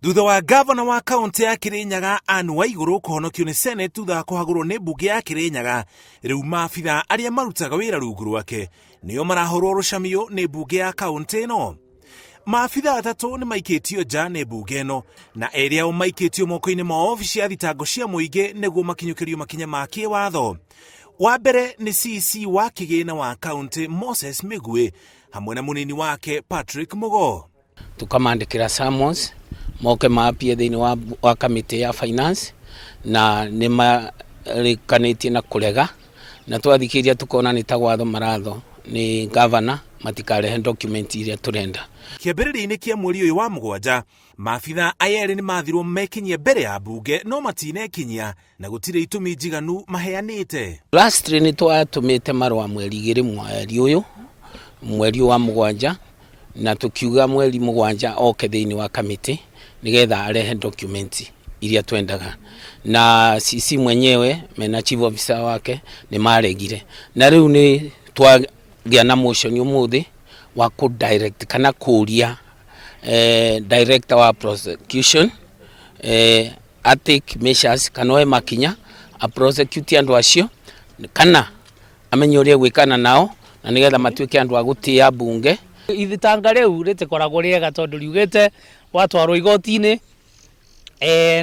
Thutha wa gavana wa kaunti ya Kirinyaga Anne Waiguru kũhonokio nĩ Senate thutha wa kũhagũrwo nĩ mbunge ya Kirinyaga, rĩu maabitha arĩa marutaga wĩra rungu rwake nĩo marahũrwo rũcamio nĩ mbunge ya kaunti ĩno. Maabitha atatũ nĩ maikĩtio nja nĩ mbunge ĩno na erĩ ao maikĩtio moko-inĩ ma obici ya thitango cia mũingĩ nĩguo makinyũkĩrio makinya ma kĩwatho. Wa mbere nĩ CC wa kĩgĩna wa kaunti Moses Mĩguĩ hamwe na mũnini wake Patrick Mugo. Tukamandĩkĩra summons moke maapie thĩinĩ wa kamĩtĩ ya finance na nĩ marĩkanĩtie na kũrega na twathikĩrĩria tukona nĩ ta gwatho maratho nĩ governor matikarehe document iria tũrenda. Kĩambĩrĩria-inĩ kĩa mweri ũyũ wa mũgwanja, maabitha aya erĩ nĩ mathirwo mekinyie mbere ya mbunge no matinekinyia na gũtirĩ itũmi njiganu maheanĩte. Lastly nĩ twatũmĩte marũa mweri igĩrĩ mweri ũyũ, mweri wa mũgwanja, na tũkiuga mweri mũgwanja oke thĩinĩ wa kamĩtĩ nĩgetha arehe document iria twendaga, na CC mwenyewe mena chief officer wake nĩ maregire, na rĩu nĩ twagĩa na motion ũmũthĩ wa kũ direct kana kũria director wa prosecution a take measures kana oe makinya a prosecute andũ acio kana amenye ũrĩa egwĩkana nao na nĩgetha matuĩke andũ a gũtĩa mbunge. Ithitanga rĩu rĩtikoragwo rĩega tondũ riugĩte watwarwo igoti-inĩ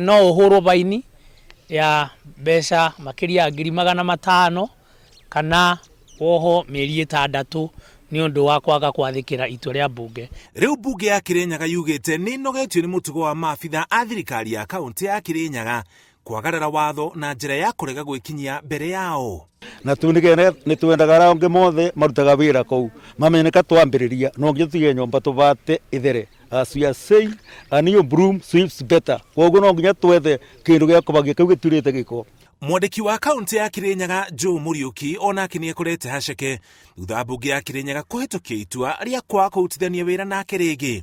no ũhũrwo baini ya mbeca makĩria ya 500,000 kana wohwo mĩeri 6 nĩ ũndũ wa kwaga kwathĩkĩra itua rĩa mbunge. Rĩu mbunge ya Kirinyaga yugĩte nĩ ĩnogetio nĩ mũtugo wa maabitha a thirikari ya kaunti ya Kirinyaga kwagarara watho na njĩra ya kũrega gwĩkinyia mbere yao. Na nĩ twendaga arĩa angĩ mothe marutaga wĩra kũu mamenye nĩka twambĩrĩria no nginya tũige nyũmba tũbate ĩthere. As we are saying, a new broom sweeps better. Koguo no nginya twethe kĩndũ gĩa kũbagia kĩu gĩturĩte gĩko. Mwandĩki wa kaunti ya Kirinyaga Joe Mũriũki onake nĩ ekorete haceke thutha wa mbunge ya Kirinyaga kũhĩtũkia itua rĩa kwaga kũrutithania wĩra nake rĩngĩ.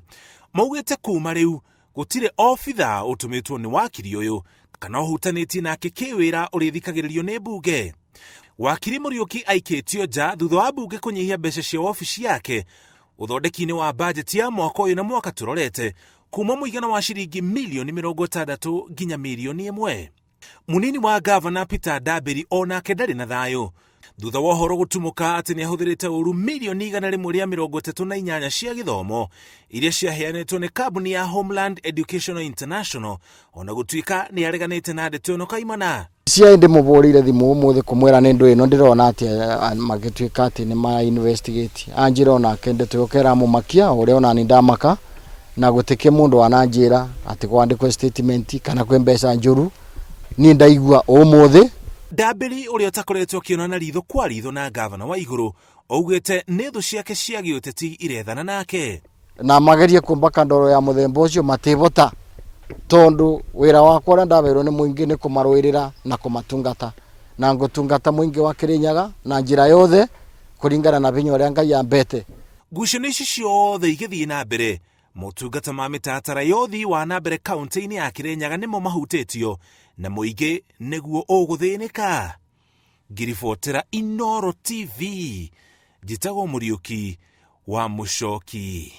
Maugĩte kuma rĩu gũtirĩ obitha ũtũmĩtwo nĩ wakiri ũyũ kana ũhutanĩtie nake kĩwĩra ũrĩthikagĩrĩrio nĩ mbunge. Wakiri Mũriũki aikĩtio nja thutha wa mbunge kũnyihia mbeca cia wabici yake ũthondeki-inĩ wa bajeti ya mwaka ũyũ na mwaka tũrorete kuma mũigana wa ciringi mirioni 60 nginya mirioni 1. Munini wa gavana Peter Ndambĩri onake ndarĩ na thayũ thutha wa ũhoro gũtumũka atĩ nĩ ahũthĩrĩte ũru mirioni 138 cia gĩthomo iria ciaheanĩtwo nĩ kambuni ya Homeland Educational International, ona gũtuĩka nĩ areganĩte na ndeto ĩno kaimana. CIA ndĩmũbũrĩire thimũ ũmũthĩ kũmwĩra nĩ ndũ ĩno ndĩrona atĩ magĩtuĩka atĩ nĩ ma investigate anjĩra onake ndeto ĩyo keramũmakia ũrĩa onani ndamaka na gũtikĩ mũndũ wananjĩra atĩ kwandĩkwo statement kana kwĩ mbeca njũru niĩ ndaigua ũmũthĩ. Ndambĩri ũrĩa ũtakoretwo akĩonana ritho kwa ritho na gavana wa igũrũ augĩte nĩ thũ ciake cia gĩũteti irethana nake. Na magerie kũmbaka ndoro ya mũthemba ũcio matibota tondu wĩra wakwa ũrĩa ndaheirwo nĩ mũingĩ nĩ kũmarũĩrĩra na kũmatungata na ngũtungata mũingĩ wa Kirinyaga na njĩra yothe kũringana na vinya ũrĩa Ngai ambete. Ngucanio ici ciothe igĩthiĩ na mbere, motungata ma mĩtaratara ya ũthii wa na mbere kaunti-inĩ ya Kirinyaga nĩmo mahutĩtio na mũingĩ nĩguo ũgũthĩnĩka. Ngiribotera Inooro TV, njĩtagwo Mũriũki wa Mũcoki.